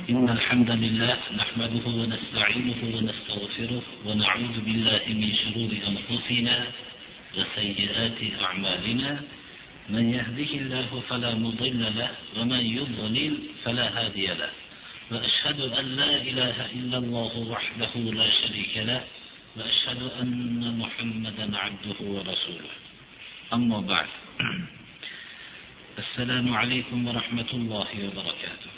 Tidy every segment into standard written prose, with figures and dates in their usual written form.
إن الحمد لله نحمده ونستعينه ونستغفره ونعوذ بالله من شرور أنفسنا وسيئات أعمالنا من يهده الله فلا مضل له ومن يضلل فلا هادي له وأشهد أن لا إله إلا الله وحده لا شريك له وأشهد أن محمدا عبده ورسوله أما بعد السلام عليكم ورحمة الله وبركاته.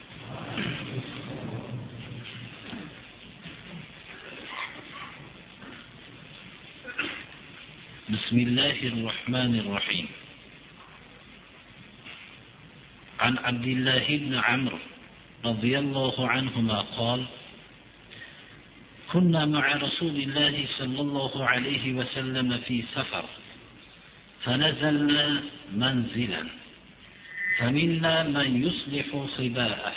بسم الله الرحمن الرحيم. عن عبد الله بن عمرو رضي الله عنهما قال: كنا مع رسول الله صلى الله عليه وسلم في سفر فنزلنا منزلا، فمنا من يصلح خباءه،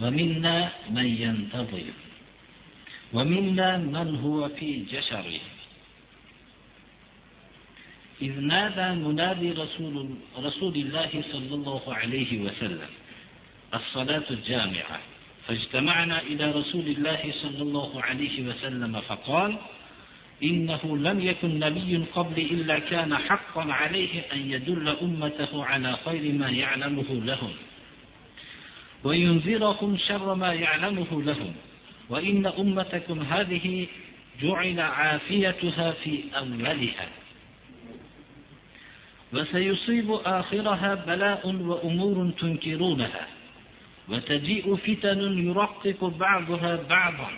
ومنا من ينتظر، ومنا من هو في جشره، إذ نادى منادي رسول الله صلى الله عليه وسلم: الصلاة الجامعة، فاجتمعنا إلى رسول الله صلى الله عليه وسلم فقال: إنه لم يكن نبي قبل إلا كان حقا عليه أن يدل أمته على خير ما يعلمه لهم وينذرهم شر ما يعلمه لهم، وإن أمتكم هذه جعل عافيتها في أولها، وسيصيب آخرها بلاء وأمور تنكرونها، وتجيء فتن يرقق بعضها بعضا،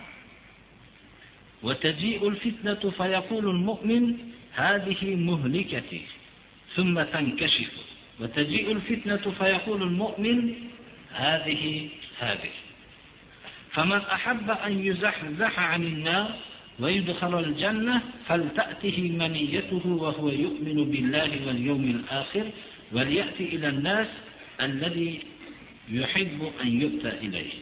وتجيء الفتنة فيقول المؤمن: هذه مهلكتي، ثم تنكشف، وتجيء الفتنة فيقول المؤمن: هذه هذه. فمن أحب أن يزحزح عن النار ويدخل الجنة فلتأته منيته وهو يؤمن بالله واليوم الآخر، وليأتي إلى الناس الذي يحب أن يؤتى إليه.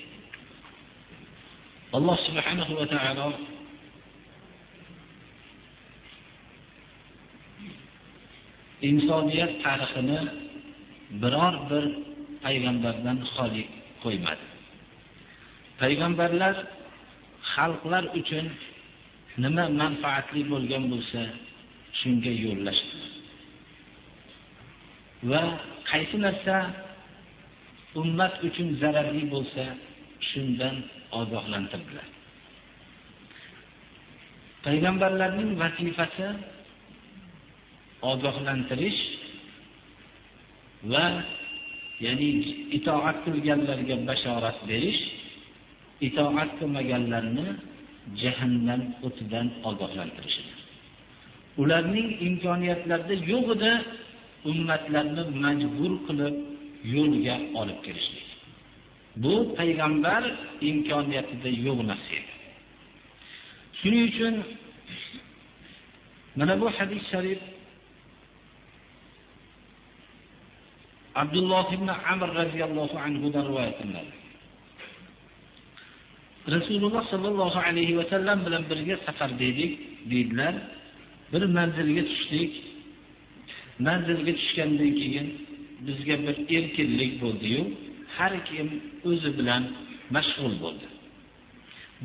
الله سبحانه وتعالى insoniyat tarixini biror bir payg'ambardan xoli qo'ymadi. Payg'ambarlar xalqlar uchun nima manfaatli bo'lgan bo'lsa, shunga yo'llashdi. Va qaysi narsa ummat uchun zararli bo'lsa, shundan ogohlantirdilar. Payg'ambarlarning vazifasi ogohlantirish va ya'ni itoat qilganlarga bashorat berish, itoat qilmaganlarni jahannam o'tidan ogohlantirishdir. Ularning imkoniyatlarida yo'q edi ummatlarni majbur qilib yo'lga olib kirishlik. Bu payg'ambar imkoniyatida yo'q narsa edi. Shuning uchun mana bu hadis sharif Abdulloh ibn Amr radhiyallohu anhu dan rivoyat qilinadi. Rasululloh sallallohu alayhi va sallam bilan birga safarda edik, deydilar. Bir manzilga tushdik. Manzilga tushgandan keyin bizga bir erkinlik bo'ldi-yu, har kim o'zi bilan mashg'ul bo'ldi.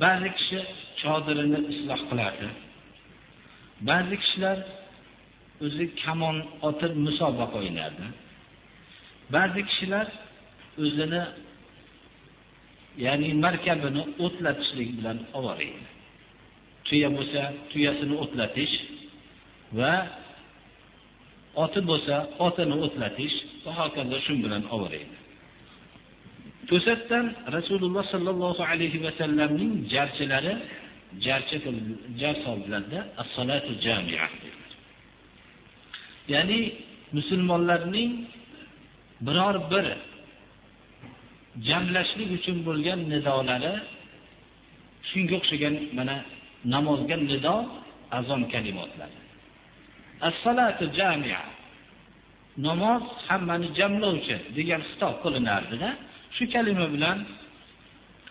Ba'zi kishi chodirini isloh qilardi. Ba'zi kishilar o'zi kamon otib musobaqa o'ynardi. Ba'zi kishilar o'zini, ya'ni markabini o'tlatishlik bilan ovora edi. Tuya bo'lsa, tuyasini o'tlatish va oti bo'lsa, otini o'tlatish va hokazo shun bilan ovora edi. To'satdan Rasululloh sallallohu alayhi va sallamning jarchilari jar soldilarda as-salatu jami'a dedilar. Ya'ni musulmonlarning biror bir jamlashlik uchun bo'lgan nidolari shunga o'xshagan mana namozga nido, azon kalimotlari. As-salatu jami'a, namoz hammani jamlovchi degan xitob qilinardi-da. Shu kalima bilan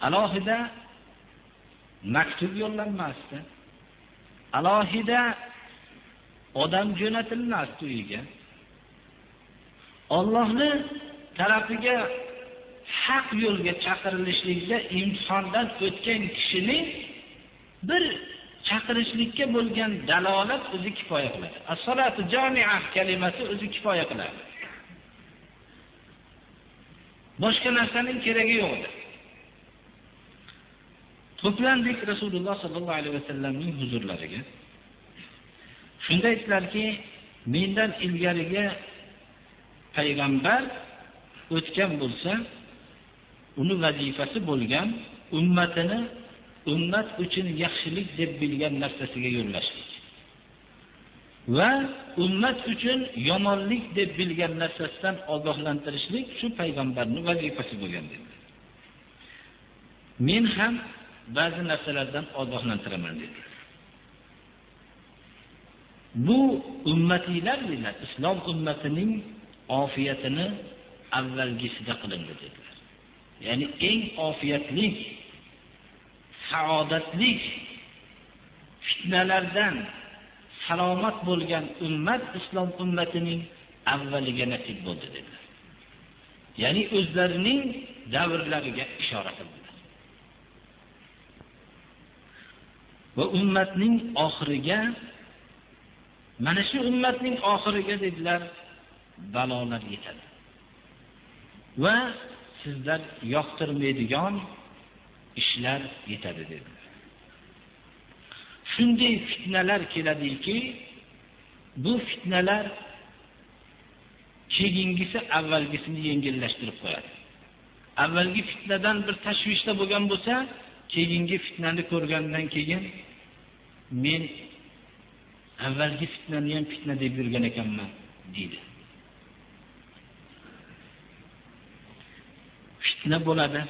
alohida maktub yo'llanmasdi. Alohida odam jo'natilmasdi uyiga. Allohning tarafiga Haq yo'lga chaqirilishlikda imtihondan o'tgan kishining bir chaqirishlikka bo'lgan dalolat o'zi kifoya qiladi. As-salatu jami'a kalimasi o'zi kifoya qiladi. Boshqa narsaning keragi yo'qdir. To'plandik Rasululloh sallallohu alayhi vasallamning huzurlariga. Shunda aytdilarki, mendan ilgarigi payg'ambar o'tgan bo'lsa, uni vazifasi bo'lgan ummatini ummat uchun yaxshilik deb bilgan narsasiga yo'llashlik va ummat uchun yomonlik deb bilgan narsasidan ogohlantirishlik shu payg'ambarning vazifasi bo'lgan dedilar. Men ham ba'zi narsalardan ogohlantiraman dedilar. Bu ummatiylar dedilar, islom ummatining ofiyatini avvalgisida qilindi dedilar. Ya'ni eng ofiyatli, saodatli, fitnalardan salomat bo'lgan ummat islom ummatining avvaliga nasib bo'ldi dedilar. Ya'ni o'zlarining davrlariga ishora qildilar. Va ummatning oxiriga, mana shu ummatning oxiriga dedilar, balolar yetadi. Va sizlar yoqtirmaydigan ishlar yetadi dedilar. Shunday fitnalar keladiki, bu fitnalar keyingisi avvalgisini yengillashtirib qo'yadi. Avvalgi fitnadan bir tashvishda bo'lgan bo'lsa, keyingi fitnani ko'rgandan keyin men avvalgi fitnani ham fitna deb yurgan ekanman deydi. Fitna bo'ladi.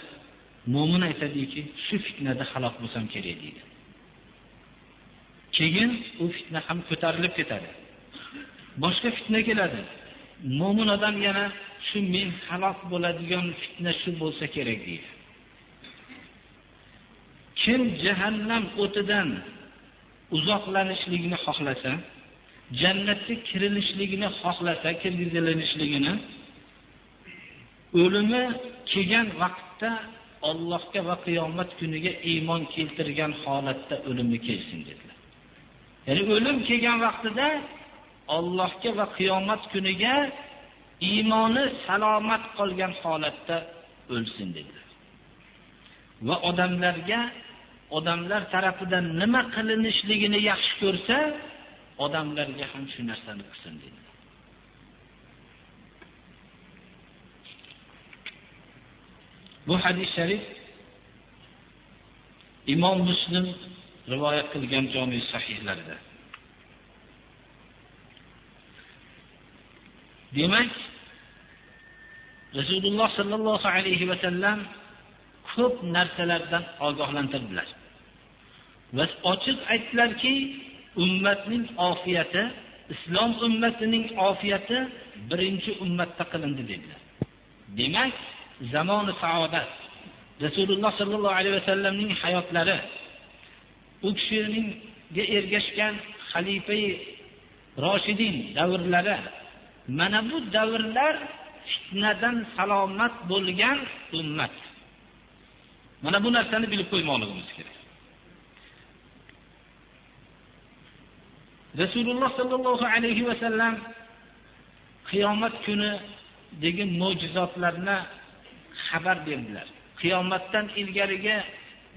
Mo'min aytadiki, shu fitnada halok bo'lsam kerak deydi. Keyin u fitna ham ko'tarilib ketadi. Boshqa fitna keladi. Mo'min odam yana shu men halok bo'ladigan fitna shu bo'lsa kerak deydi. Kim jahannam o'tidan uzoqlanishlikni xohlasa, jannatga kirilishligini xohlasa, kirgizilinishligini o'limi kelgan vaqtda Allohga va qiyomat kuniga iymon keltirgan holatda o'limi kelsin dedilar. Ya'ni o'lim kelgan vaqtida Allohga va qiyomat kuniga iymoni salomat qolgan holatda o'lsin dedilar. Va odamlarga odamlar tarafidan nima qilinishligini yaxshi ko'rsa, odamlarga ham shu narsani qilsin dedilar. Bu hadis sharif Imom Muslim rivoyat qilgan jami sahihlarida. Demak, Rasululloh sallallohu alayhi va sallam ko'p narsalardan ogohlantirdilar. Va ochiq aytdilarki, ummatning ofiyati, islom ummatining ofiyati birinchi ummatda qilindi dedilar. Demak, zamoni saodat, Rasululloh sallallohu alayhi vasallamning hayotlari, u kishiga ergashgan xalifai Roshidin davrlari, mana bu davrlar fitnadan salomat bo'lgan ummat. Mana bu narsani bilib qo'ymoqligimiz kerak. Rasululloh sallallohu alayhi vasallam qiyomat kunidagi mo'jizotlarni xabar berdilar. Qiyomatdan ilgarigi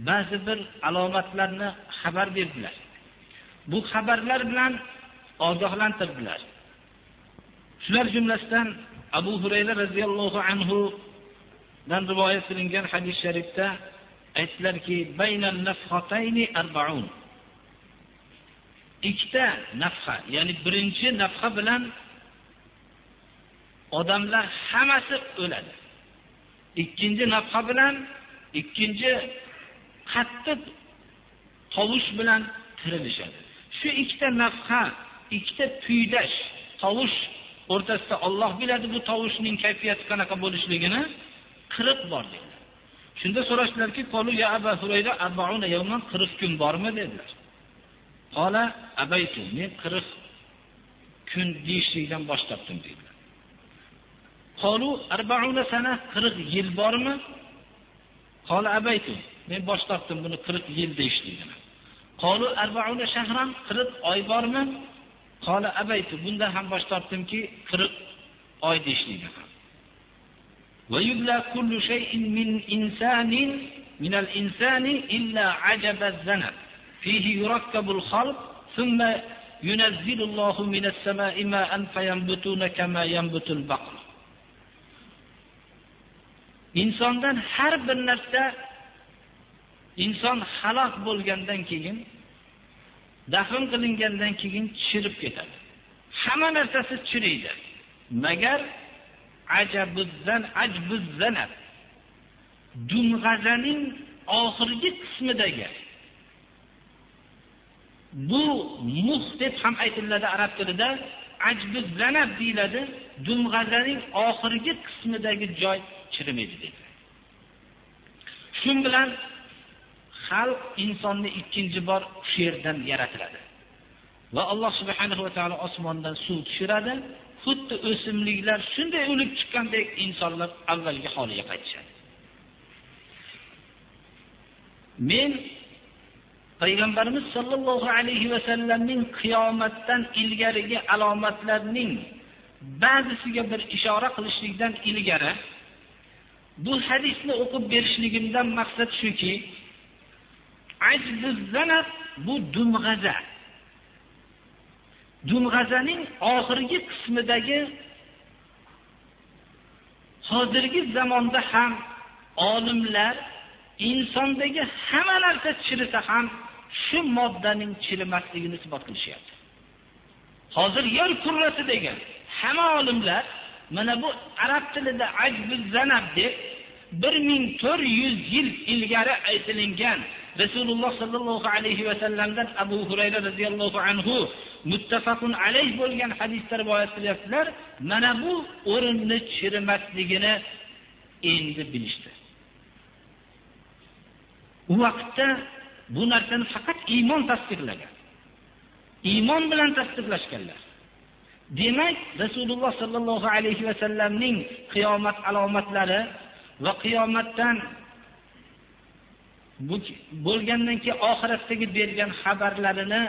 ba'zi bir alomatlarni xabar berdilar. Bu xabarlar bilan ogohlantirdilar. Shular jumlasidan Abu Hurayra radhiyallohu anhu dan rivoyat qilingan hadis sharifda aytdilarki, baynan nafxatayni arba'un. Ikkita nafxa, ya'ni birinchi nafxa bilan odamlar hammasi o'ladi. Ikkinchi nafxa bilan, ikkinchi qattiq tovush bilan tirilishadi. Shu ikkita nafxa, ikkita tuydash tovush o'rtasida Alloh biladi bu tovushning kayfiyati qanaqa bo'lishligini, 40 bor dedilar. Shunda so'rashdilarki, "Qalu ya Abu Hurayra arba'una yawman, 40 kun bormi?" dedilar. Qala abaytu, men 40 kun deyishlikdan bosh tortdim dedilar. Qalu 40 sana, 40 yil bormi? Qala abaytu. Men bosh tortdim buni 40 yil deyishligini. Qalu 40 shahran, 40 oy bormi? Qala abaytu. Bundan ham bosh tortdimki 40 oy deyishligini. Va yubla kullu shay'in min insanin min al-insani illa ajaba az-zanab. Fihi yurakkabu al-khalq thumma yunazzilu Allohu minas sama'i ma'an fayanbutuna kama yanbutul baqr. Insondan har bir narsa, inson halok bo'lgandan keyin, dafn qilingandan keyin chirib ketadi. Hamma narsasi chiriydi. Magar ajabuzan ajbuzanab dumg'azaning oxirgi qismidagi bu mux deb ham aytiladi arab tilida, ajbuzanab deyiladi. Dumg'azaning oxirgi qismidagi joy chirimaydi deydi. Shun bilan xalq insonni ikkinchi bor shu yerdan yaratiladi. Va Alloh subhanahu va taolo osmondan suv tushiradi. Xuddi o'simliklar shunday o'lib chiqqandek insonlar avvalgi holiga qaytishadi. Men Payg'ambarimiz sollallohu alayhi va sallamning qiyomatdan ilgarigi alomatlarning ba'zisiga bir ishora qilishlikdan ilgari bu hadisni o'qib berishligimdan maqsad shuki, ajbuz-zanab bu dumg'aza. Dumg'azaning oxirgi qismidagi hozirgi zamonda ham olimlar insondagi hamma narsa chirisa ham shu moddaning chirimasligini isbot qilishyapti. Hozir yer kurrasidagi hamma olimlar mana bu arab tilida ajbuz-zanab deb 1400 yil ilgari aytilingan Rasululloh sallallohu alayhi va sallamdan Abu Hurayra radhiyallohu anhu muttafaqun alayh bo'lgan hadisda rivoyat qilyaptilar. Mana bu o'rinni chirimasligini endi bilishdi. U vaqtda bu narsani faqat iymon tasdiqlagan. Iymon bilan tasdiqlashganlar. Demak, Rasululloh sallallohu alayhi va sallamning qiyomat alomatlari va qiyomatdan bo'lgandan keyin oxiratdagi bergan xabarlarini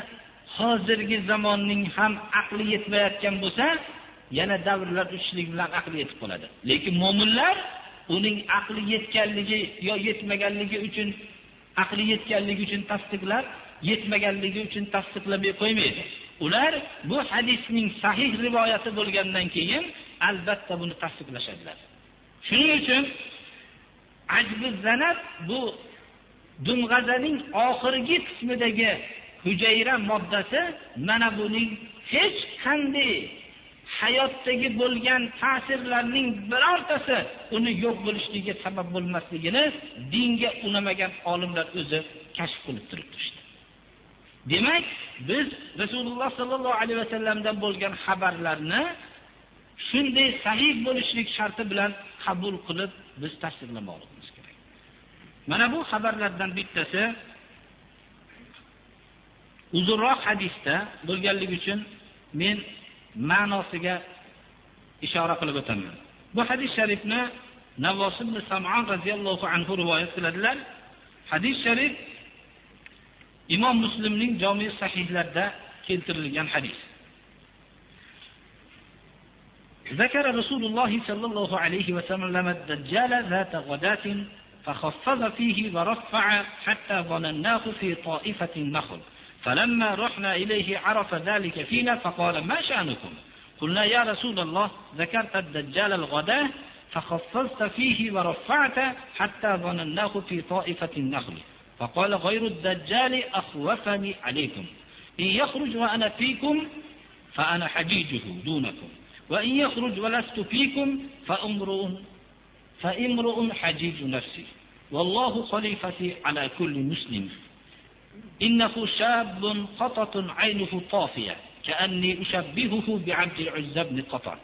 hozirgi zamonning ham aqli yetmayotgan bo'lsa, yana davrlar o'tishlik bilan aqli yetib qoladi. Lekin mo'minlar uning aqli yetganligi yo yetmaganligi uchun, aqli yetganligi uchun tasdiqlab, yetmaganligi uchun tasdiqlamay qo'ymaydi. Ular bu hadisning sahih rivoyati bo'lgandan keyin albatta buni tasdiqlashadilar. Shuning uchun ajbuz-zanab bu dumg'azaning oxirgi qismidagi hujayra moddasi mana buning hech qanday hayotdagi bo'lgan ta'sirlarning birortasi uni yo'q bo'lishligiga sabab bo'lmasligini dinga unamagan olimlar o'zi kashf qilib turibdi. Demak, biz Rasululloh sallallohu alayhi vasallamdan bo'lgan xabarlarni shunday sahih bo'lishlik sharti bilan qabul qilib biz tasdiqlamoqimiz kerak. Mana bu xabarlardan bittasi uzunroq hadisda bo'lganligi uchun men ma'nosiga ishora qilib o'taman. Bu hadis sharifni Navvos ibn Sam'on radhiyallohu anhu rivoyat qiladilar. Hadis sharif Imom Muslimning Jami' sahihlarida keltirilgan hadis. ذكر رسول الله صلى الله عليه وسلم الدجال ذات غداة فخفض فيه ورفع حتى ظنناه في طائفة النخل، فلما رحنا إليه عرف ذلك فينا فقال ما شأنكم؟ قلنا يا رسول الله ذكرت الدجال الغداة فخفضت فيه ورفعت حتى ظنناه في طائفة النخل، فقال غير الدجال أخوفني عليكم، إن يخرج وأنا فيكم فأنا حجيجه دونكم، وإن يخرج ولست فيكم فامرؤ حجيج نفسه، والله خليفتي على كل مسلم، إنه شاب قطط عينه طافية كأني أشبهه بعبد العزى بن قطع.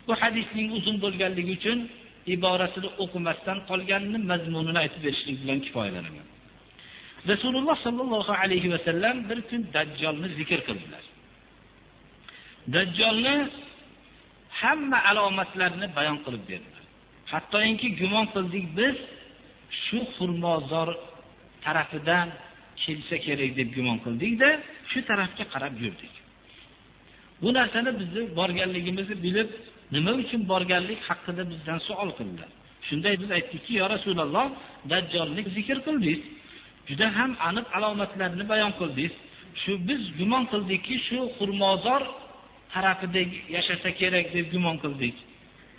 Bu hadisning uzun bo'lganligi uchun iborasini o'qimasdan qolganini mazmunini aytib berishlik bilan kifoyalanaman. Rasululloh sallallohu alayhi va sallam bir kun Dajjolni zikr qildilar. Dajjolni Hamma alomatlarni bayon qilib berdilar. Hattoki gumon qildik biz shu xurmozor tarafidan kelsa kerak deb gumon qildik-da, shu tarafga qarab yurdik. Bu narsani bizni borganligimizni bilib, nima uchun borganlik haqida bizdan savol qildilar. Shunday biz aytdikki, "Ya Rasululloh, Dajjolni zikr qildingiz, juda ham aniq alomatlarni bayon qildingiz. Shu biz gumon qildikki, shu xurmozor tarafida yashasa kerak deb gumon qildik."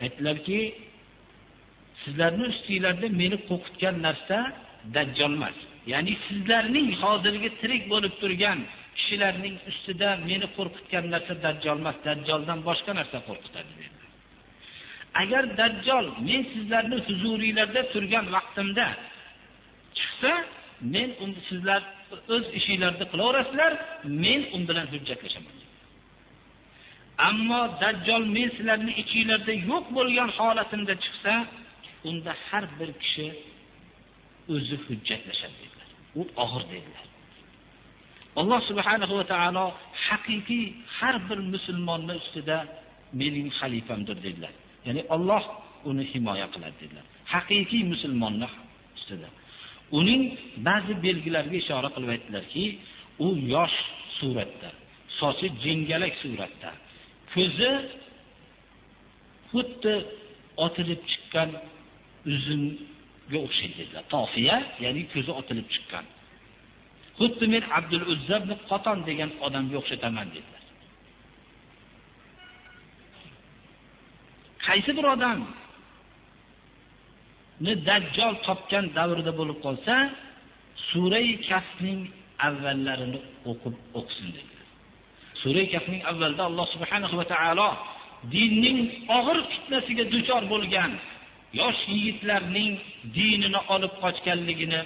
Aytdilarki, sizlarning ustingizda meni qo'rqitgan narsa Dajjol emas. Ya'ni sizlarning hozirgi tirik bo'lib turgan kishilarning ustida meni qo'rqitgan narsa Dajjol emas, Dajjoldan boshqa narsa qo'rqitadi dedilar. Agar Dajjol men sizlarning huzuringizda turgan vaqtimda chiqsa, men sizlar o'z ishingizni qilaverasizlar, men un bilan hujjatlashaman. Ammo Dajjol men sizlarning ichingizda yo'q bo'lgan holatimda chiqsa, unda har bir kishi o'zi hujjatlashadi dedilar. U og'ir dedilar. Alloh subhanahu va taolo haqiqiy har bir musulmonni ustida mening xalifamdir dedilar. Ya'ni Alloh uni himoya qiladi dedilar. Haqiqiy musulmonni ustida. Uning ba'zi belgilariga ishora qilib aytdilarki, u yosh suratda, sochi jingalak suratda, ko'zi xuddi otilib chiqqan uzumga o'xshaydi dedilar. Tofiya, ya'ni ko'zi otilib chiqqan. Xuddi men Abdul Uzza ibn Qoton degan odamga o'xshataman dedilar. Qaysi bir odam ni Dajjol topgan davrida bo'lib qolsa, Surai Kahfning avvallarini o'qib o'qisin dedilar. Surai Kahfning avvalida Alloh subhanahu va taolo dinning og'ir fitnasiga duchor bo'lgan yosh yigitlarning dinini olib qochganligini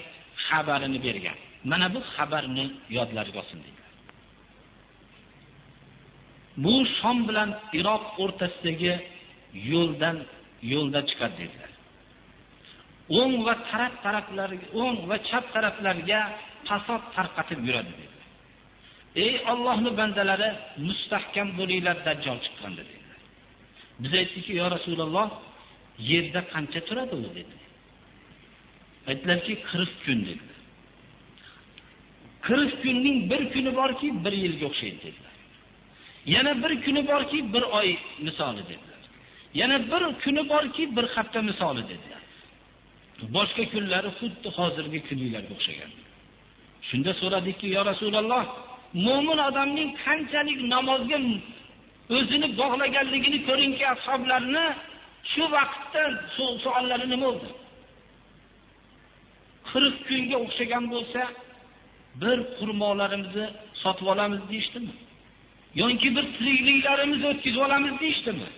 xabarini bergan. Mana bu xabarni yodlariga olsin dedilar. Bu Shom bilan Iroq o'rtasidagi yo'lda chiqadi dedilar. O'ng va taraflarga, o'ng va chap taraflarga fasod tarqatib yuradi dedilar. Ey Allohning bandalari, mustahkam bo'linglar, Dajjol chiqqanda dedilar. Biz aytdikki, "Ya Rasululloh, yerda qancha turadi u?" dedilar. Aytdilarki, 40 kun dedilar. 40 kunning bir kuni borki, bir yilga o'xshaydi dedilar. Yana bir kuni borki, bir oy misoli dedilar. Yana bir kuni borki, bir hafta misoli dedilar. Boshqa kunlari xuddi hozirgi kunlarga o'xshagan. Shunda so'radikki, "Ya Rasululloh, mo'min odamning qanchalik namozga o'zini bog'laganligini ko'ringki, ashoblarni shu vaqtda savollari nima bo'ldi? 40 kunga o'xshagan bo'lsa, bir xurmolarimizni sotib olamiz deyishdimi? Yoki bir tirikliklarimizni o'tkazib olamiz deyishdimi?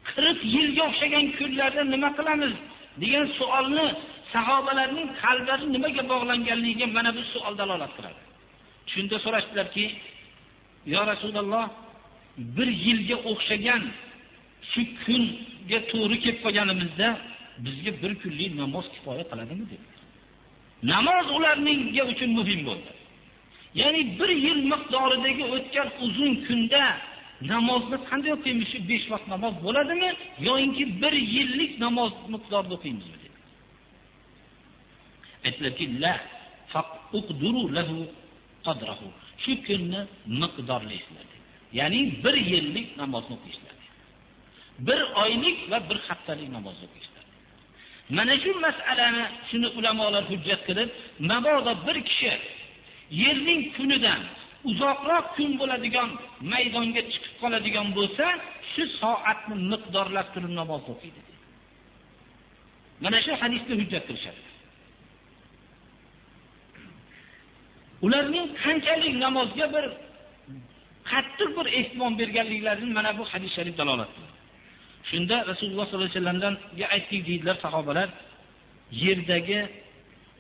40 yilga o'xshagan kunlarda nima qilamiz degan savolni sahobalarning qalblari nimaga bog'langanligiga mana bu savol dalolat qiladi. Shunda so'rashdilarki, "Ya Rasululloh, bir yilga o'xshagan shu kunga to'g'ri kelib qolganimizda bizga bir kunlik namoz kifoya qiladimi?" dedilar. Namoz ularningga uchun muhim bo'ldi. Ya'ni bir yil miqdoridagi o'tgan uzun kunda namozni qanday o'qiymiz? Shu 5 vaqt namoz bo'ladimi yoki bir yillik namoz miqdorida o'qiymizmi dedilar. Aytdilarki, "La faqduru lahu qadrahu." Shu kunni miqdorlaysizlar dedilar. Ya'ni bir yillik namozni o'qiysizlar. Bir oylik va bir haftalik namozni o'qiysizlar. Mana shu masalani shuni ulamolar hujjat qilib, mabodo bir kishi yerning kunidan uzoqroq kun bo'ladigan maydonga chiqib qoladigan bo'lsa, shu soatni miqdorlab turib namoz o'qiydi. Mana shu hadisni hujjat qilishadi. Ularning qanchalik namozga bir qattiq bir ehtimom berganliklarini mana bu hadis sharif dalolat qiladi. Shunda Rasululloh sollallohu alayhi vasallamdan aytdik deydilar sahobalar, yerdagi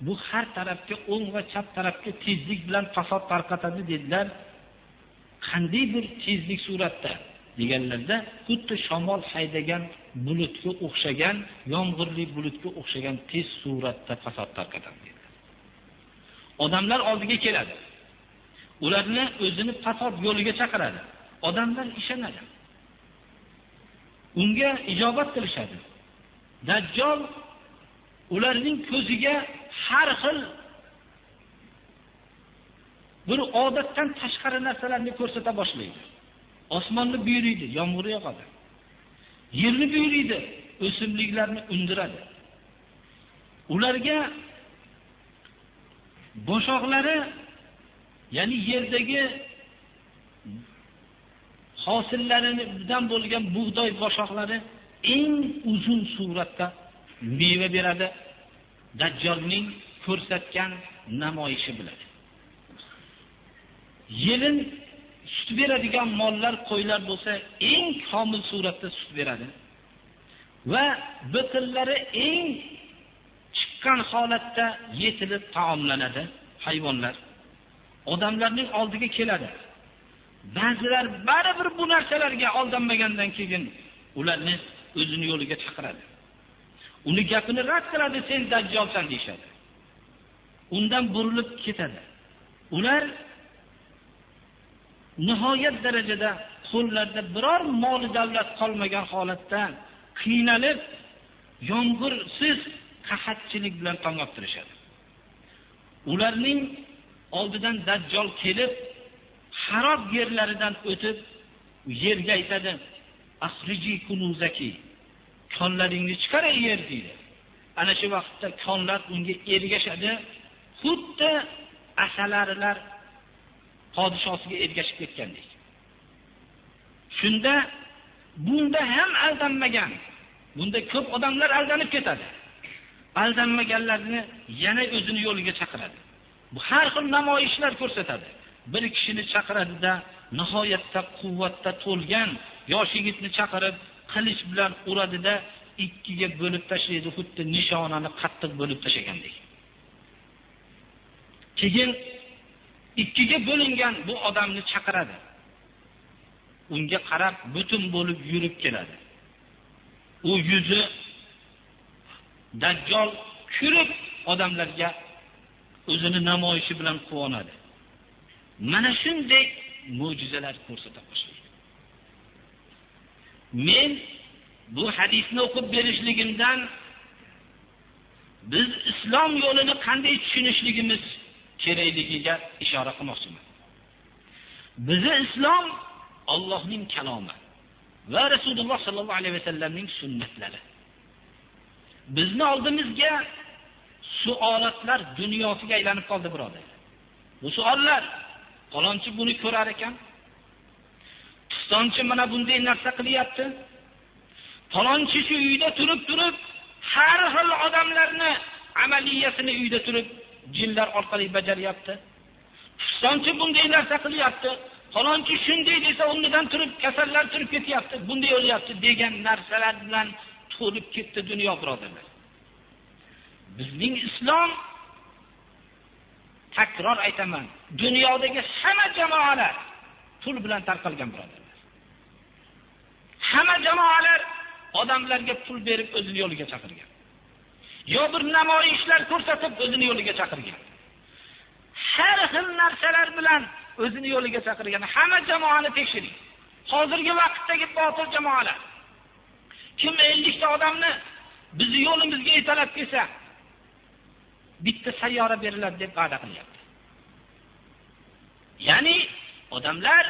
bu har tarafga, o'ng va chap tarafga tezlik bilan fasod tarqatadi dedilar. Qanday bir tezlik suratda deganlarda, xuddi shamol haydagan bulutga o'xshagan, yomg'irli bulutga o'xshagan tez suratda fasod tarqatadi dedilar. Odamlar oldiga keladi. Ularni o'zini fasod yo'liga chaqiradi. Odamlar ishonadi. Unga ijobat qilishadi. Dajjol ularning ko'ziga har xil bir odatdan tashqari narsalarni ko'rsata boshlaydi. Osmonni buyuriydi, yomg'ir yog'adi. Yerni buyuriydi, o'simliklarni undiradi. Ularga boshoqlari, ya'ni yerdagi hosillaridan bo'lgan bug'doy boshoqlari eng uzun suratda meva beradi. Dajjolning ko'rsatgan namoyishi bilan. Yelin sut beradigan mollar, qo'ylar bo'lsa, eng komil suratda sut beradi. Va biqinlari eng chiqqan holatda yetilib taomlanadi hayvonlar. Odamlarning oldiga keladi. Ba'zilar baribir bu narsalarga aldanmagandan keyin ularni o'zini yo'liga chaqiradi. Uni gapini rad qiladi, sen dajjolsan deyshadi. Undan burilib ketadi. Ular nihoyat darajada qo'llarida biror mol davlat qolmagan holatda qiynalib, yomg'irsiz qahatchilik bilan tong ottirishadi. Ularning oldidan Dajjol kelib, xarob yerlaridan o'tib, yerga aytadi: "Axriji kunuzaki", konlaringni chiqar ey yer deydi. Ana shu vaqtda konlar unga ergashadi, xuddi asalarilar podishosiga ergashib ketgandek. Shunda bunda ham aldanmagan, bunda ko'p odamlar aldanib ketadi. Aldanmaganlarni yana o'zini yo'liga chaqiradi. Bu har xil namoyishlar ko'rsatadi. Bir kishini chaqiradida nihoyatda quvvatda to'lgan yosh yigitni chaqirib, qilich bilan uradida ikkiga bo'lib tashlaydi, xuddi nishonani qattiq bo'lib tashlagandek. Keyin ikkiga bo'lingan bu odamni chaqiradi. Unga qarab butun bo'lib yurib keladi. U yuzi Dajjol kulib odamlarga o'zini namoyishi bilan quvonadi. Mana shunday mo'jizalar ko'rsata boshlaydi. Men bu hadisni o'qib berishligimdan biz islom yo'lini qanday tushunishligimiz kerakligiga ishora qilmoqchiman. Bizi islom Allohning kalomi va Rasululloh sallallohu alayhi vasallamning sunnatlari. Bizni oldimizga suolatlar dunyosiga aylanib qoldi, birodarlar. Bu suollar, falonchi buni ko'rar ekan, pistonchi mana bunday narsa qilyapti, falonchi shu uyda turib har xil odamlarni amaliyasini uyda turib jinlar orqali bajaryapti. Pistonchi bunday narsa qilyapti, falonchi shunday desa o'rnidan turib kasallar turib ketyapti, bunday o'lyapti degan narsalar bilan to'lib ketdi dunyo, birodarlar. Bizning islom, takror aytaman, dunyodagi hamma jamoalar pul bilan tarqalgan, birodarlar. Hamma jamoalar odamlarga pul berib o'zini yo'liga chaqirgan. Yo bir namoyishlar ko'rsatib o'zini yo'liga chaqirgan. Har xil narsalar bilan o'zini yo'liga chaqirgan. Hamma jamoani tekshiring. Hozirgi vaqtdagi botil jamoalar. Kim 50 ta odamni bizni yo'limizga yetalab kelsa, bitta sayyora beriladi deb va'da qilyapti. Ya'ni odamlar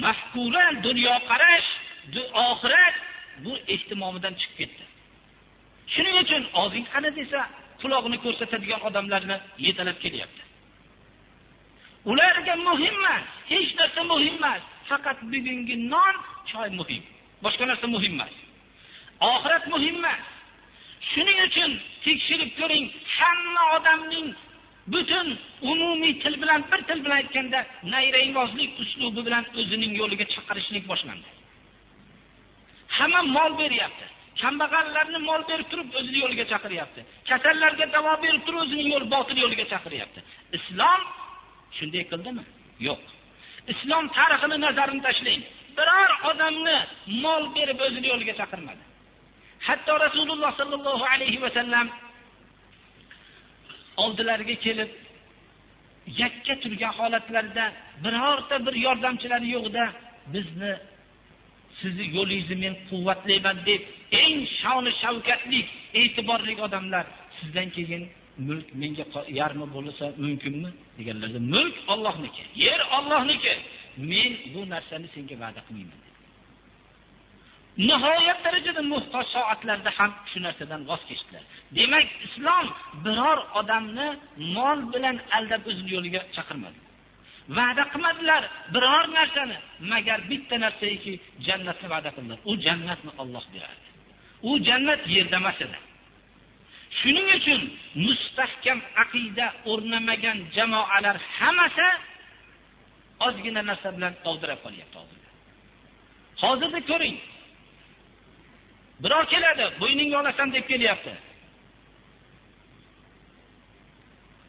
mafkura, dunyoqarash, oxirat bu ehtimomidan chiqib ketdi. Shuning uchun og'zing qani desa, qulog'ini ko'rsatadigan odamlarni yetalab kelyapti. Ularga muhim emas, hech narsa muhim emas, faqat bugungi non, choy muhim. Boshqa narsa muhim emas. Oxirat muhim emas. Shuning uchun tekshirib ko'ring, hamma odamning butun umumiy til bilan, bir til bilan aytganda, nayrangozlik uslubi bilan o'zining yo'liga chaqirishlik boshlandi. Hamma mol beryapti. Kambag'allarni mol berib turib o'zining yo'liga chaqiryapti. Kasallarga davo berib turib o'zining yo'l botil yo'liga chaqiryapti. Islom shunday qildimi? Yo'q. Islom tarixini nazarini tashlang. Biror odamni mol berib o'zining yo'liga chaqirmadi. Hatto Rasululloh sallallohu alayhi va sallam oldilariga kelib yakka turgan holatlarida birorta bir yordamchilari yo'qda bizni Sizni yo'lingizni men quvvatlayman deb eng sha'ni shavkatli, e'tiborli odamlar sizdan keyin mulk menga yarmi bo'lsa mumkinmi deganlarda, mulk Allohniki, yer Allohniki. Men bu narsani senga va'da qilmayman dedi. Nihoyat darajada muhtoj soatlarda ham shu narsadan voz kechdilar. Demak, islom biror odamni mol bilan aldab o'zining yo'liga chaqirmadi. Va'da qilmadilar biror narsani, magar bitta narsaki jannatni va'da qildilar. U jannatni Alloh beradi. U jannat yerda emas edi. Shuning uchun mustahkam aqida o'rnamagan jamoalar hammasi ozgina narsa bilan dovdirab qolyapti. Hozirda ko'ring. Birov keladi, bo'yningga olasan deb kelyapti.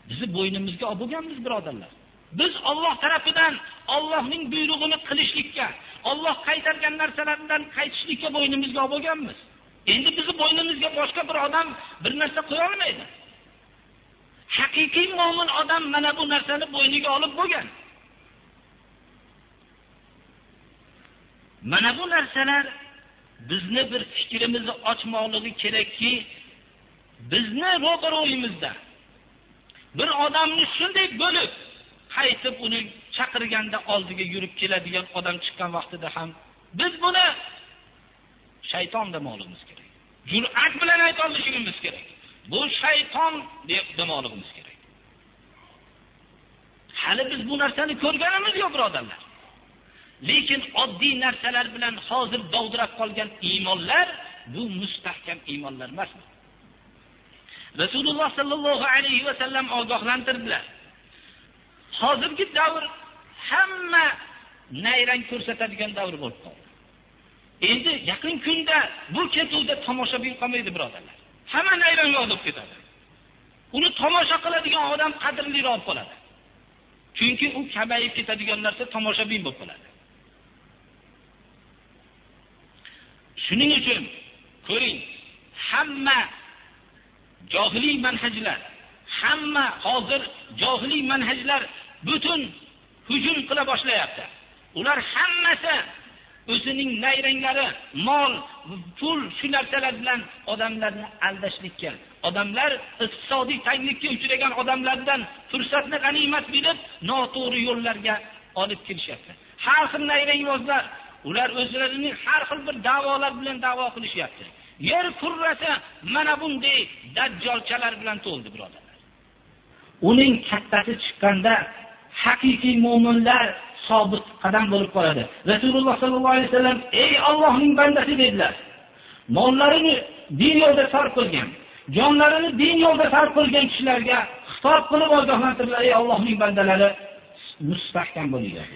Bizni bo'ynimizga olib bo'lganmiz, birodarlar. Biz Alloh tarafidan Allohning buyrug'ini qilishlikka, Alloh qaytargan narsalardan qaytishlikka bo'ynimizga olib bo'lganmiz. Endi bizni bo'ynimizga boshqa bir odam bir narsa qo'ya olmaydi. Haqiqiy mo'min odam mana bu narsani bo'yniga olib bo'lgan. Mana bu narsalar bizni bir fikrimizni ochmoqligi kerakki, bizni ro'baro'yimizda bir odamni shunday bo'lib qaytib uni chaqirganda oldiga yurib keladigan odam chiqqan vaqtida ham biz buni shayton demoqligimiz kerak. Jur'at bilan ayta olishimiz kerak. Bu shayton deb demoqligimiz kerak. Hali biz bu narsani ko'rganimiz yo'q, birodarlar. Lekin oddiy narsalar bilan hozir dovdirab qolgan iymonlar bu mustahkam iymonlar emasmi? Rasululloh sallallohu alayhi va sallam ogohlantirdilar. Hozirgi davr hamma nayrang ko'rsatadigan davr bo'lib qoldi. Endi yaqin kunda bu ketuvda tomoshabin qolmaydi, birodarlar. Hamma nayrang bo'lib ketadi. Uni tomosha qiladigan odam qadrliroq bo'ladi. Chunki u kamayib ketadigan narsa tomoshabin bo'lib qoladi. Shuning uchun ko'ring, hamma johiliy manhajlar, hamma hozir johiliy manhajlar butun hujum qila boshlayapti. Ular hammasi o'zining nayranglari, mol, pul shu narsalar bilan odamlarni aldashlikka, odamlar iqtisodiy tanglikka uchragan odamlardan fursatni g'animat bilib, noto'g'ri yo'llarga olib kelishyapti. Har xil nayrangbozlar, ular o'zlarining har xil bir da'volar bilan da'vo qilishyapti. Yer kurrasi mana bunday dajjolchalar bilan to'ldi, birodarlar. Uning kattasi chiqqanda haqiqiy mo'minlar sobit qadam bo'lib qoladi. Rasululloh sallallohu alayhi vasallam ey Allohning bandasi dedilar. Mollarini din yo'lida sarf qilgan, jonlarini din yo'lida sarf qilgan kishilarga xitob qilib ogohlantirdilar: ey Allohning bandalari, mustahkam bo'linglar.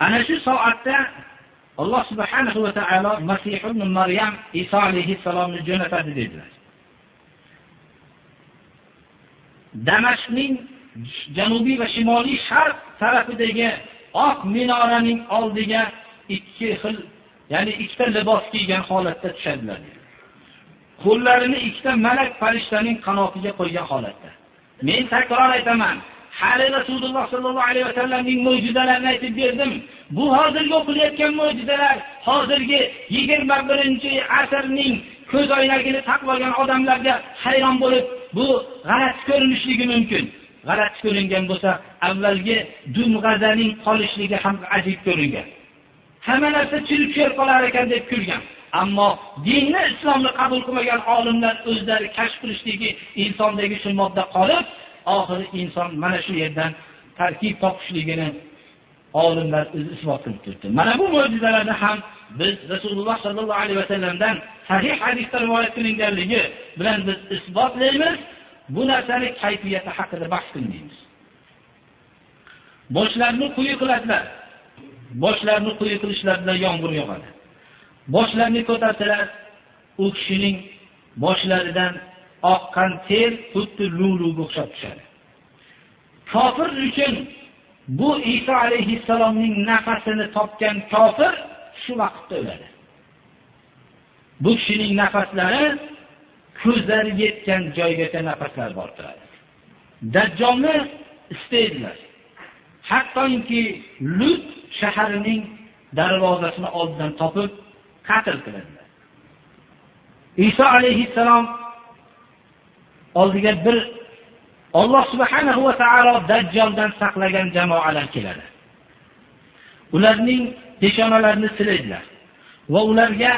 Ana shu soatda Alloh subhanahu va taolo Masih ibn Maryam Iso alayhissalomni jo'natadi dedilar. Damashqning janubiy va shimoliy sharq tarafidagi oq minoraning oldiga ikki xil, ya'ni ikkita libos kiygan holatda tushadilar. Qo'llarini ikkita malak farishtaning qanotiga qo'ygan holatda. Men takror aytaman, hali Rasululloh sallallohu alayhi vasallamning mo'jizalarini aytib berdim. Bu hozirgi o'qilayotgan mo'jizalar hozirgi 21-asrning ko'z oynagini taqib olgan odamlarga hayron bo'lib, bu g'alati ko'rinishligi mumkin. G'alati ko'ringan bo'lsa, avvalgi dumg'azaning qolishligi ham ajib ko'ringan. Hamma narsa chirib tushib qolar ekan deb kulgan. Ammo dinni, islomni qabul qilmagan olimlar o'zlari kashf qilishligi insondagi shu modda qolib, oxiri inson mana shu yerdan tarkib topishligini olimlar o'zi isbot qilib turibdi. Mana bu mo'jizalarni ham biz Rasululloh sallallohu alayhi vasallamdan sahih hadisda rivoyat qilinganligi bilan biz isbotlaymiz. Bu narsani kayfiyati haqida bahs qilmaymiz. Boshlarni quyi qiladilar. Boshlarni quyi qilishlar bilan yomg'ir yog'adi. Boshlarni ko'tarsalar, u kishining boshlaridan oqqan ter xuddi luluga o'xshab tushadi. Kofir uchun bu Iso alayhissalomning nafasini topgan kofir shu vaqtda o'ladi. Bu kishining nafaslari ko'zlari yetgan joygacha nafaslar borib turadi. Dajjolni istaydilar. Hattoki Lut shaharining darvozasini oldidan topib qatl qiladilar. Iso alayhissalom oldiga bir Alloh subhanahu va taolo Dajjoldan saqlagan jamoalar keladi. Ularning peshonalarini silaydilar va ularga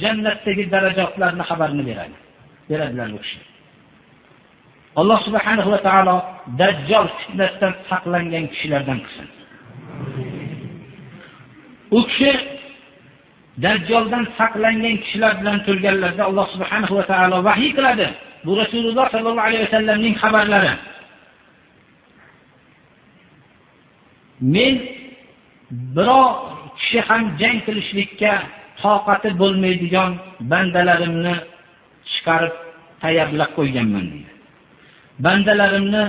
jannatdagi darajatlarni xabarini beradi. Beradilar bu kishi. Alloh subhanahu va taolo Dajjol fitnasidan saqlangan kishilardan qilsin. U kishi Dajjoldan saqlangan kishilar bilan turganlarda Alloh subhanahu va taolo vahiy qiladi. Bu Rasululloh sallallohu alayhi vasallamning xabarlari. Men biror kishi ham jang qilishlikka toqati bo'lmaydigan bandalarimni chiqarib tayyorlab qo'yganman deydi. Bandalarimni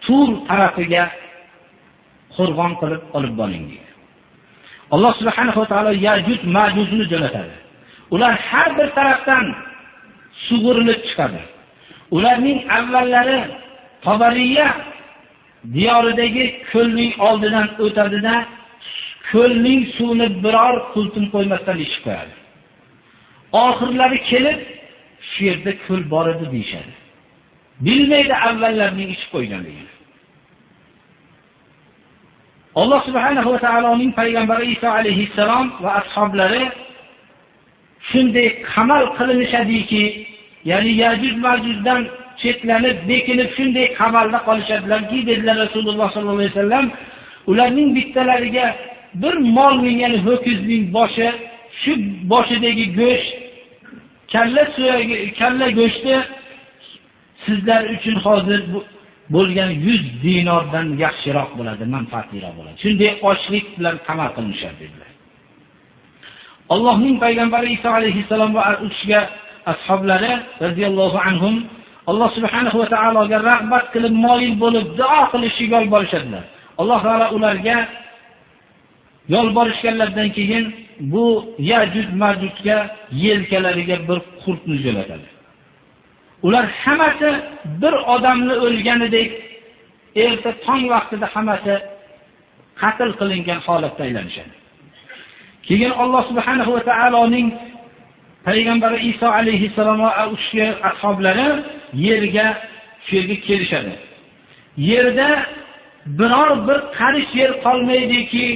Tur tarafiga qo'rg'on qilib olib boring deydi. Alloh subhanahu va taolo Yajuj Majujni jo'natadi. Ular har bir tarafdan sug'urilib chiqadi. Ularning avvallari Tabariya diyoridagi ko'lning oldidan o'tadida ko'lning suvini biror qultum qo'ymasdan ichib qo'yadi. Oxirlari kelib shu yerda ko'l bor edi deyishadi. Bilmaydi avvallarning ichib qo'yganligini. Alloh subhanahu va taoloning payg'ambari Iso alayhissalom va ashablari shunday qamal qilinishadiki, ya'ni Yajuj Majujdan chetlanib, bekinib shunday qamalda qolishadilarki, dedilar Rasululloh sollallohu alayhi vasallam, ularning bittalariga bir molning, ya'ni ho'kizning boshi, shu boshidagi go'sht, kalla suyagi, kalla go'shti sizlar uchun hozir bo'lgan 100 dinordan yaxshiroq bo'ladi, manfaatliroq bo'ladi. Shunday ochlik bilan qamal qilinishadi dedilar. Allohning payg'ambari Iso alayhissalom va u kishiga ashablari radhiyallohu anhum Alloh subhanahu va taologa rag'bat qilib, moyil bo'lib duo qilishga yolborishadilar. Alloh taolo ularga yolborishganlaridan keyin bu Yajuj Majujga yelkalariga bir qurtni jo'natadi. Ular hammasi bir odamni o'lganidek erta tong vaqtida hammasi qatl qilingan holatda aylanishadi. Keyin Alloh subhanahu va taoloning payg'ambari Iso alayhissalom va u kishi ashablari yerga shu yerga kelishadi. Yerda biror bir qarish yer qolmaydiki,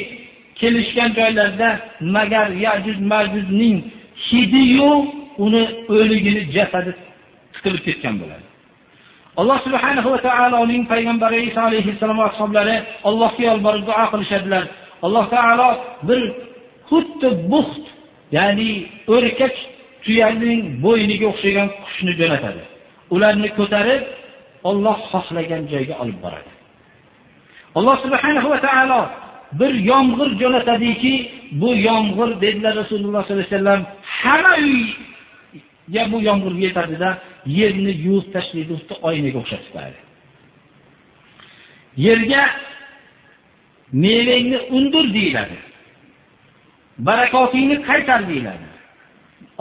kelishgan joylarda magar Yajuj Majujning hidi-yu uni o'ligini jasadi tiqilib ketgan bo'ladi. Alloh subhanahu va taoloning payg'ambari Iso alayhissalom va ashablari Allohga yolborib duo qilishadilar. Alloh taolo bir xuddi buxt, ya'ni o'rkach tuyaning bo'yniga o'xshagan qushni jo'natadi. Ularni ko'tarib Alloh xohlagan joyga olib boradi. Alloh subhanahu va taolo bir yomg'ir jo'natadiki, bu yomg'ir dedilar Rasululloh sollallohu alayhi vasallam, hamma uyga bu yomg'ir yetadida yerni yuvib tashlaydi, xuddi oynaga o'xshatib qo'yadi. Yerga mevangni undir deyiladi. Barakotingni qaytar deyiladi.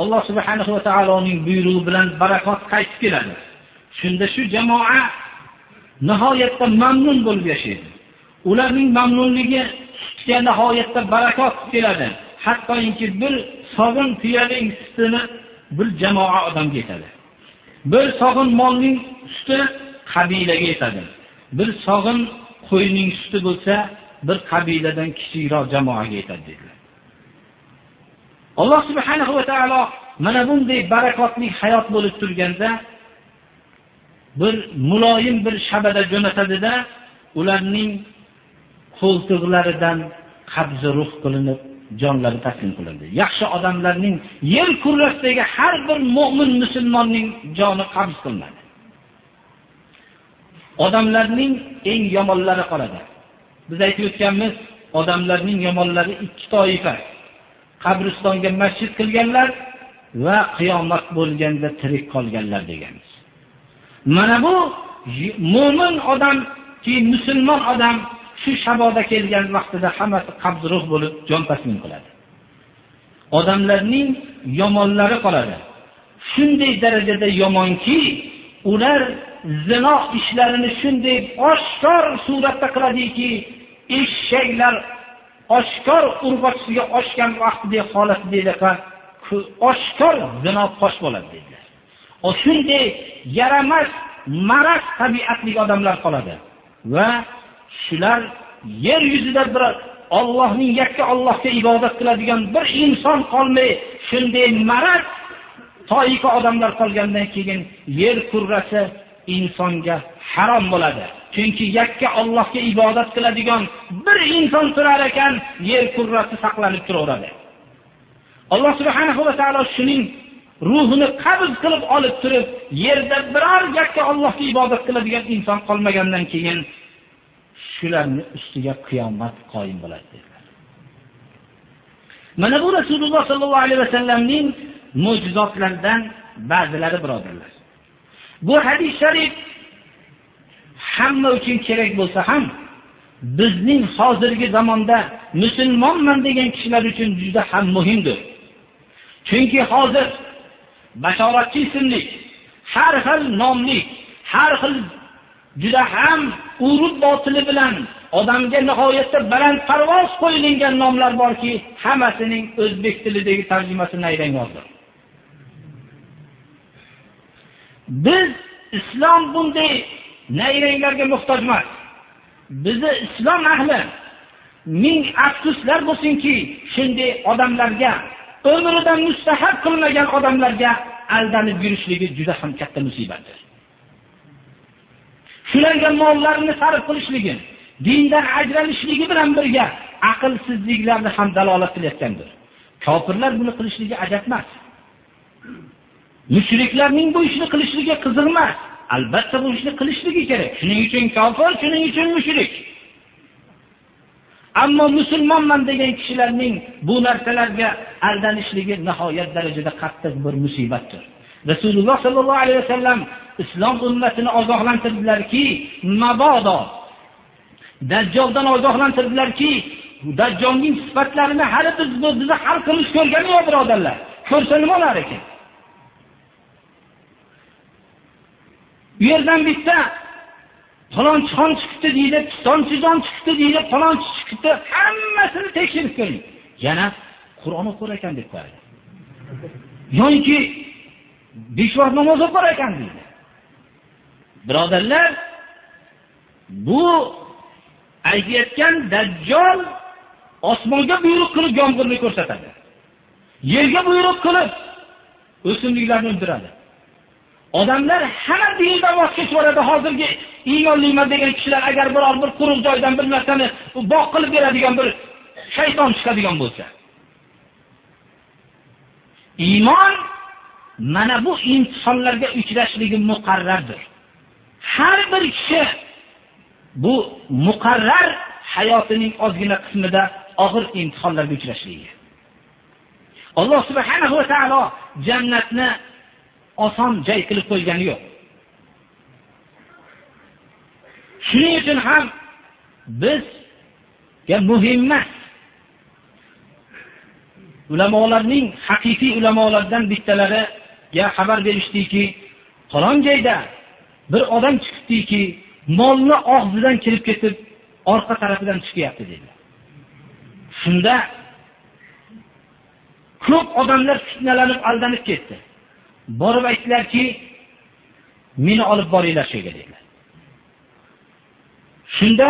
Alloh subhanahu va taoloning buyrug'i bilan barakot qaytib keladi. Shunda shu jamoa nihoyatda mamnun bo'lib yashaydi. Ularning mamnunligi sutga nihoyatda barakot keladi. Hattoki bir sog'in tuyaning sutini bir jamoa odamga yetadi. Bir sog'in molning suti qabilaga yetadi. Bir sog'in qo'yning suti bo'lsa bir qabiladan kichikroq jamoaga yetadi dedilar. Alloh subhanahu va taolo mana bunday barakotli hayot bo'lib turganda bir muloyim bir shabada jo'natadida ularning qo'ltiqlaridan qabzi ruh qilinib jonlari taslim qilindi. Yaxshi odamlarning yer kurrasidagi har bir mo'min musulmonning joni qabz qilinadi. Odamlarning eng yomonlari qoladi. Biz aytib o'tganmiz, odamlarning yomonlari ikki toifa. Qabristonga masjid qilganlar va qiyomat bo'lganda tirik qolganlar deganmiz. Mana bu mo'min odam, musulmon odam shu shaboda kelgan vaqtida hammasi qabz ruh bo'lib jon taslim qiladi. Odamlarning yomonlari qoladi. Shunday darajada yomonki, ular zino ishlarini shunday oshkor suratda qiladiki, eshaklar oshkor urg'ochisiga oshgan vaqtidagi holatidagi oshkor zino fosh bo'ladi dedilar. O shunday yaramas, maraz tabiatli odamlar qoladi va shular yer yuzida bir Allohning yakka Allohga ibodat qiladigan bir inson qolmay, shunday maraz toifa odamlar qolgandan keyin yer kurrasi insonga harom bo'ladi. Chunki yakka Allohga ibodat qiladigan bir inson turar ekan, yer kurrasi saqlanib turaveradi. Alloh subhanahu va taolo shuning ruhini qabz qilib olib turib, yerda biror yakka Allohga ibodat qiladigan inson qolmagandan keyin shularning ustiga qiyomat qoyim bo'ladi dedilar. Mana bu Rasululloh sallallohu alayhi vasallamning mo'jizotlaridan ba'zilari birodarlar. Bu hadis sharif hamma uchun kerak bo'lsa ham, bizning hozirgi zamonda musulmonman degan kishilar uchun juda ham muhimdir. Chunki hozir bashoratchi ismli, har xil nomli, har xil juda ham urub botili bilan odamga nihoyatda baland parvoz qo'yilgan nomlar borki, hammasining o'zbek tilidagi tarjimasi nayrangozdir. Biz islom bunday nayranglarga muhtoj emas. Bizni islom ahli ming afsuslar bo'lsinki, shunday odamlarga, umridan mustahab qilmagan odamlarga aldanib yurishligi juda ham katta musibatdir. Shularga mollarini sarf qilishligi, dindan ajralishligi bilan birga aqlsizliklarni ham dalolat qilayotgandir. Kofirlar buni qilishligi ajab emas. Mushriklarning bu ishni qilishligi qiziq emas. Albatta bu ishni qilishligi kerak. Shuning uchun kofir, shuning uchun mushrik. Ammo musulmonman degan kishilarning bu narsalarga aldanishligi nihoyat darajada qattiq bir musibatdir. Rasululloh sallallohu alayhi vasallam islom ummatini ogohlantirdilarki, mabodo Dajjoldan ogohlantirdilarki, Dajjolning sifatlarini hali bizni xalqimiz ko'rgani yo'q birodarlar. Ko'rsa nima bo'lar ekan? U yerdan bitta falonchixon chiqdi deydi, pistonchijon chiqdi deydi, falonchi chiqdi, hammasini tekshirib ko'ring. Yana Qur'on o'qir ekan deb qo'yadi. Yoki 5 vaqt namoz o'qir ekan deydi. Birodarlar, bu aytayotgan Dajjol osmonga buyruq qilib yomg'irni ko'rsatadi. Yerga buyruq qilib o'simliklarni o'ldiradi. Odamlar hamma dindan voz kechib yuboradi. Hozirgi iymonliman degan kishilar agar biror bir quruq joydan bir narsani bog' qilib beradigan bir shayton chiqadigan bo'lsa. Iymon mana bu imtihonlarga uchrashligi muqarrardir. Har bir kishi bu muqarrar hayotining ozgina qismida og'ir imtihonlarga uchrashligi. Alloh subhanahu va taolo jannatni oson joy qilib qo'ygani yo'q. Shuning uchun ham bizga muhim emas. Ulamolarning haqiqiy ulamolardan bittalariga xabar berishdiki, falon joyda bir odam chiqdiki, molni og'zidan kirib ketib, orqa tarafidan chiqyapti dedi. Shunda ko'p odamlar fitnalanib aldanib ketdi. Borib aytdilarki, meni olib boringlar shu yerga dedilar. Shunda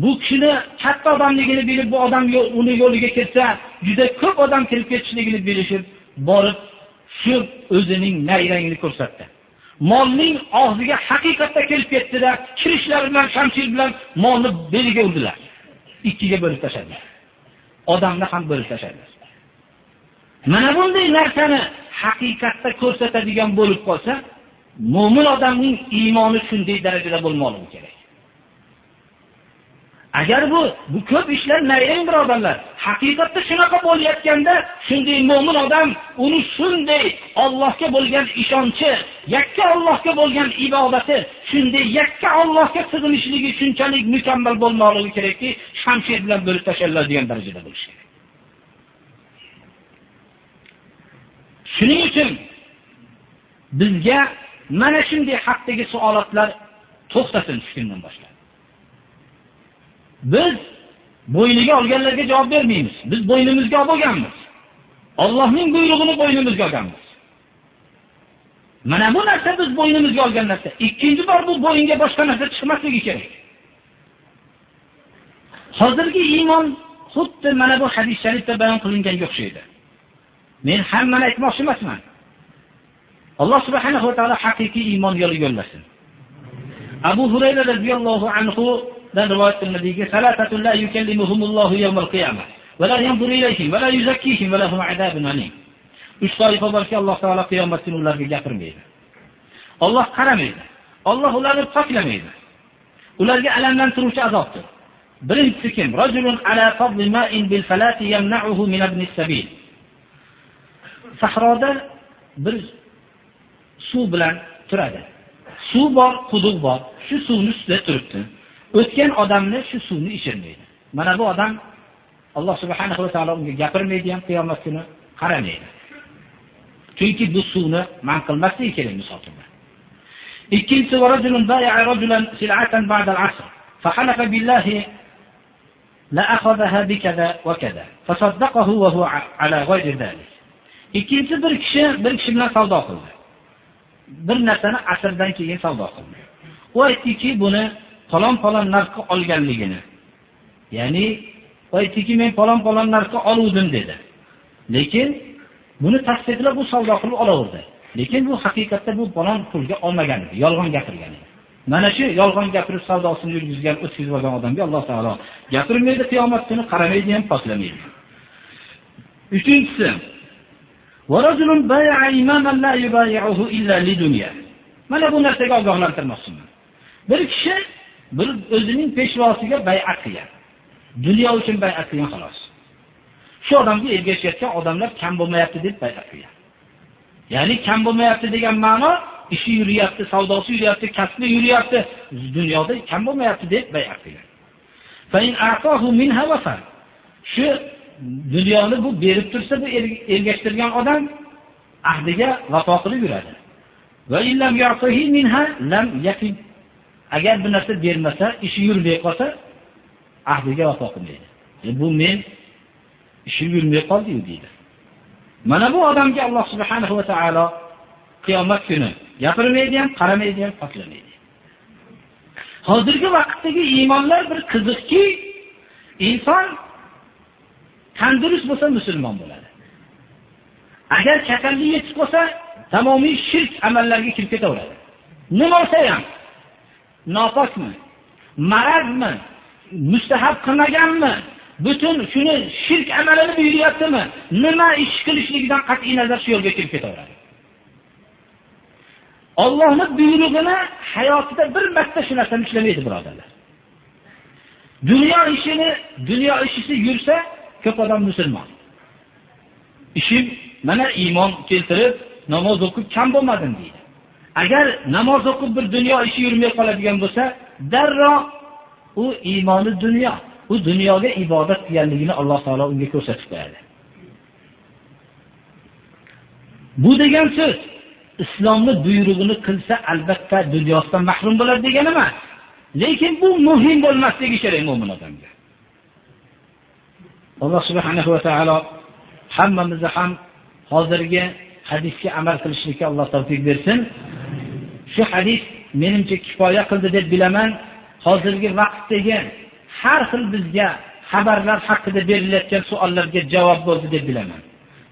bu kishini katta odamligini bilib, bu odam uni yo'liga ketsa, juda ko'p odam kirib ketishligini bilishib, borib shu o'zining nayrangini ko'rsatdi. Molning og'ziga haqiqatda kirib ketdi-da, kirishlari bilan shamshir bilan molni beliga urdilar. Ikkiga bo'lib tashladilar. Odamni ham bo'lib tashladilar. Mana bunday narsani haqiqatda ko'rsatadigan bo'lib qolsa, mo'min odamning iymoni shunday darajada bo'lmoqligi kerak. Agar bu ko'p ishlar nayrang birodarlar, haqiqatda shunaqa bo'layotganda shunday mo'min odam uni shunday Allohga bo'lgan ishonchi, yakka Allohga bo'lgan ibodati, shunday yakka Allohga sig'inishligi shunchalik mukammal bo'lmoqligi kerakki, shamshir bilan bo'lib tashlanadigan darajada bo'lishi kerak. Shuning uchun bizga mana shunday haqdagi savollar to'xtasin shu kundan boshlab. Biz Bo'yniga olganlarga javob bermaymiz. Biz bo'ynimizga olib olganmiz. Allohning buyrug'ini bo'ynimizga olganmiz. Mana bu narsa biz bo'ynimizga olgan narsa. Ikkinchi bor bu bo'yinga boshqa narsa chiqmasligi kerak. Hozirgi iymon xuddi mana bu hadis sharifda bayon qilinganga o'xshaydi. Men hammani aytmoqchi emasman. Alloh subhanahu va taolo haqiqiy iymon yo'liga yo'llasin. Abu Hurayra radhiyallohu anhu dan rivoyat qilinadiki, "Salasatun la yukallimuhumullohu yawmal qiyamah va la yanzuru ilayhim va la yuzakkihim va lahum azabun alim." Uch toifa borki, Alloh taolo qiyomat kuni ularga gapirmaydi. Alloh qaramaydi. Alloh ularni poklamaydi. Ularga alamlantiruvchi azobdir. Birinchisi kim? Rajulun ala fadli ma'in bil falati yamna'uhu min ibn as-sabil. Sahroda bir suv bilan turadi. Suv bor, quduq bor. Shu suvni ustida turibdi. O'tgan odamni shu suvni ichirmaydi. Mana bu odam Alloh subhanahu va taolo unga gapirmaydi ham, qiyomat kuni qaramaydi. Chunki bu suvni man qilmasligi kerak musofirlar. Ikkinchisi, rajulun baya'a rajulan sil'atan ba'da al-'asr fahalafa billahi la akhadhaha bikaza wa kaza fasaddaqahu wa huwa ala ghayri dhalik. Ikkinchi bir kishi bir kishi bilan savdo qildi. Bir narsani asrdan keyin savdo qildi. U aytdiki, buni falon-falon narxga olganligini. Ya'ni u aytdiki, men falon-falon narxga oluvdim dedi. Lekin buni tasdiqlab bu savdo qilib olaverdi. Lekin bu haqiqatda bu falon pulga olmagan edi, yolg'on gapirgan edi. Mana shu yolg'on gapirib savdosini yurgizgan, o'tkazib olgan odamga Alloh taolo gapirmaydi, qiyomat kuni qaramaydi ham, poklamaydi. Uchinchisi, وَرَجُلٌ بَايَعَ إِمَامًا لَا يُبَايِعُهُ إِلَّا لِدُنْيَا. Mana bu narsaga ogohlantirmoqchiman. Bir kishi bir o'zining peshvosiga bay'at qilgan. Dunyo uchun bay'at qilgan xolos. Shu odamga ergashayotgan odamlar kam bo'lmayapti deb bay'at qilgan. Ya'ni kam bo'lmayapti degan ma'no ishi yuryapti, savdosi yuryapti, kasbi yuryapti, dunyoda kam bo'lmayapti deb bay'at qilgan. فَإِنْ أَعْطَاهُ مِنْهَا وَفَى. Shu dunyoni bu berib tursa, bu ergashtirgan odam ahdiga vafo qilib yuradi. Va illam ya'tihi minha lam yaqin. Agar bir narsa bermasa, ishi yurmay qolsa, ahdiga vafo qilmaydi. Bu men ishim yurmay qoldi deydi. Mana bu odamga Alloh subhanahu va taolo qiyomat kuni gapirmaydi ham, qaramaydi ham, poklamaydi. Hozirgi vaqtdagi iymonlar bir qiziqki, inson tandurust bo'lsa musulmon bo'ladi. Agar kasallik yetib qolsa, tamomiy shirk amallarga kirib ketaveradi. Nima bo'lsa ham, nopokmi, marazmi, mustahab qilmaganmi, butun shuni shirk amalini buyuryaptimi, nima ish qilishligidan qat'iy nazar shu yo'lga kirib ketaveradi. Allohning buyrug'ini hayotida bir marta shu narsani ishlamaydi birodarlar. Dunyo ishini, dunyo ishisi yursa, ko'p odam musulmon. Ishim mana iymon keltirib, namoz o'qib kam bo'lmadim deydi. Agar namoz o'qib bir dunyo ishi yurmay qoladigan bo'lsa, darrov u iymoni dunyo, u dunyoga ibodat qilganligini Alloh taolo unga ko'rsatib qo'yadi. Bu degan so'z islomning buyrug'ini qilsa albatta dunyosidan mahrum bo'ladi degani emas. Lekin bu muhim bo'lmasligi kerak mo'min odamga. Alloh subhanahu va taolo hammamizni ham hozirgi hadisga amal qilishlikka Alloh tavfiq bersin. Shu hadis menimcha kifoya qildi deb bilaman. Hozirgi vaqtdagi har xil bizga xabarlar haqida berilayotgan savollarga javob bo'ldi deb bilaman.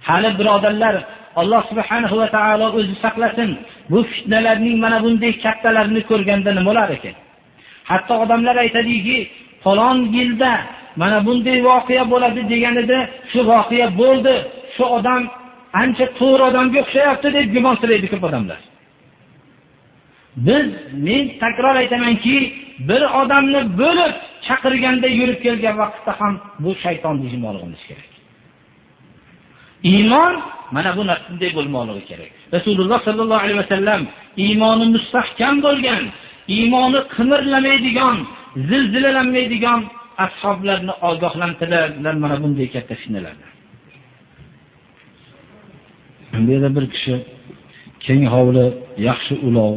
Hali birodarlar, Alloh subhanahu va taolo o'zi saqlasin, bu fitnalarning mana bunday kattalarini ko'rganda nima bo'lar ekan? Hatto odamlar aytadiki, falon yilda mana bunday voqea bo'ladi deganida, shu voqea bo'ldi, shu odam ancha to'g'ri odamga o'xshayapti deb gumon qiladi ko'p odamlar. Men takror aytamanki, bir odamni bo'lib chaqirganda yurib kelgan vaqtda ham bu shayton dejmolig'imiz kerak. Iymon mana bu narsaday bo'lmoqligi kerak. Rasululloh sallallohu alayhi vasallam iymoni mustahkam bo'lgan, iymoni qimirlamaydigan, zilzilalanmaydigan ashoblarni ogohlantiradilar mana bunday katta fitnalardan. Bu yerda bir kishi keng hovli, yaxshi ulov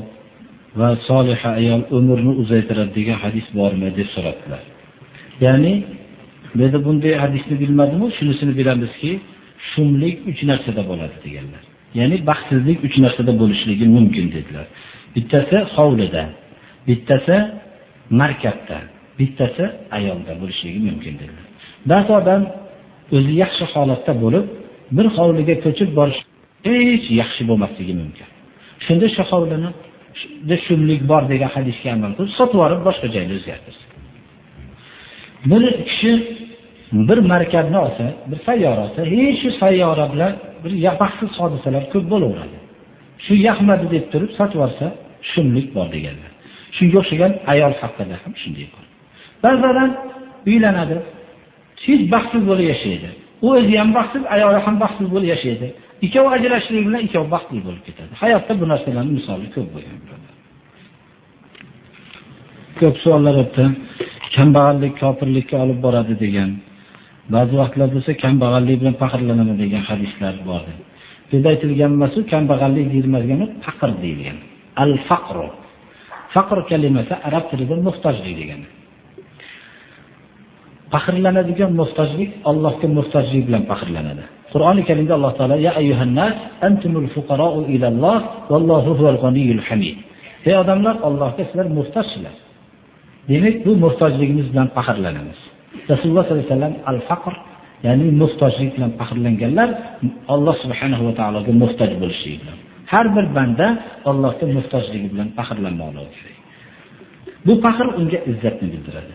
va soliha ayol umrni uzaytiradi degan hadis bormi deb so'rabdilar. Ya'ni Bu yerda bunday hadisni bilmadimu, shunisini bilamizki, shumlik 3 narsada bo'ladi deganlar. Ya'ni baxtsizlik 3 narsada bo'lishligi mumkin dedilar. Bittasi hovlida, bittasi markabda, bittasi ayolda bo'lishligi mumkin dedilar. Ba'zi odam o'zi yaxshi holatda bo'lib, bir hovliga ko'chib borish hech yaxshi bo'lmasligi mumkin. Shunda shu hovlini shumlik bor degan hadisga amal qilib, sotib olib boshqa joyni o'zgartirsin. Bir kishi bir markabni olsa, bir sayyora olsa, hech shu sayyora bilan bir baxtsiz hodisalar ko'p bo'laveradi. Shu yoqmadi deb turib sotib olsa, shumlik bor deganlar. Shunga o'xshagan ayol haqida ham shunday bor. Ba'zilar uylanadi, hech baxtsiz bo'lib yashaydi. U o'zi ham baxtsiz, ayoli ham baxtsiz bo'lib yashaydi. Ikkovi ajrashishligi bilan ikkovi baxtli bo'lib ketadi. Hayotda bu narsalarning misoli ko'p bo'lgan. Ko'p savollar o'tdi. Kambag'allik kofirlikka olib boradi degan. Ba'zi vaqtlarda esa kambag'allik bilan faxrlanaman degan hadislar bor. Bizda aytilgan emas, kambag'allik deyilmagan, faqr deyilgan. Al-faqru. Faqr kalimasi arab tilida muhtojlik degani. Faxrlanadigan muhtojlik Allohga muhtojlik bilan faxrlanadi. Qur'oni Karimda Alloh taolo ya ayyuhan-nas antumul fuqara'u ilalloh vallohu huval g'aniyyul hamid. Ey odamlar, Allohga sizlar muhtojsizlar. Demak, bu muhtojligimiz bilan faxrlanamiz. Rasululloh sollallohu alayhi vasallam al-faqr, ya'ni muhtojlik bilan faxrlanganlar Alloh subhanahu va taologa muhtoj bo'lishligi bilan. Har bir banda Allohga muhtojligi bilan faxrlanmoqligi kerak. Bu faxr unga izzatni bildiradi.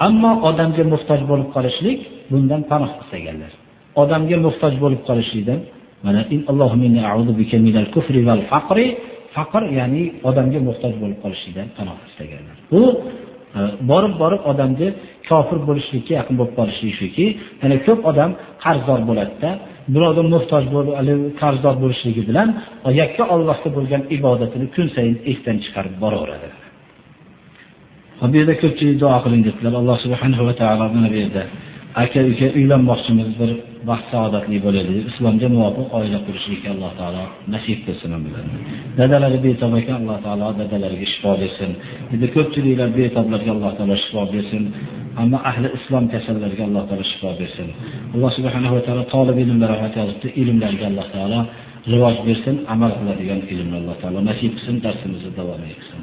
Ammo odamga muhtoj bo'lib qolishlik, bundan panoh istaganlar. Odamga muhtoj bo'lib qolishlikdan mana in Allohumma inni a'udhu bika minal kufri val faqri, faqr ya'ni odamga muhtoj bo'lib qolishlikdan panoh istaganlar. Bu borib odamga kofir bo'lishlikka yaqin bo'lib qolishligi shuki, yana ko'p odam qarzdor bo'ladi-da, birovga muhtoj bo'lib, qarzdor bo'lishligi bilan yakka Allohga bo'lgan ibodatini kun sayin esdan chiqarib boraveradi. Bu yerda ko'pchilik duo qiling dedilar. Alloh subhanahu va taolo mana bu yerda aka uka uylanmoqchimiz, bir baxt saodatli bo'laylik, islomga muvofiq oila qurishlikka Alloh taolo nasib qilsin bularni. Dadalari betob ekan, Alloh taolo dadalariga shifo bersin. Endi ko'pchiliklar betoblarga Alloh taolo shifo bersin. Ammo ahli islom kasallarga Alloh taolo shifo bersin. Alloh subhanahu va taolo talib ilmlar yozibdi, ilmlarga Alloh taolo rivoj bersin, amal qiladigan ilmni Alloh taolo nasib qilsin, darsimizni davom etsin.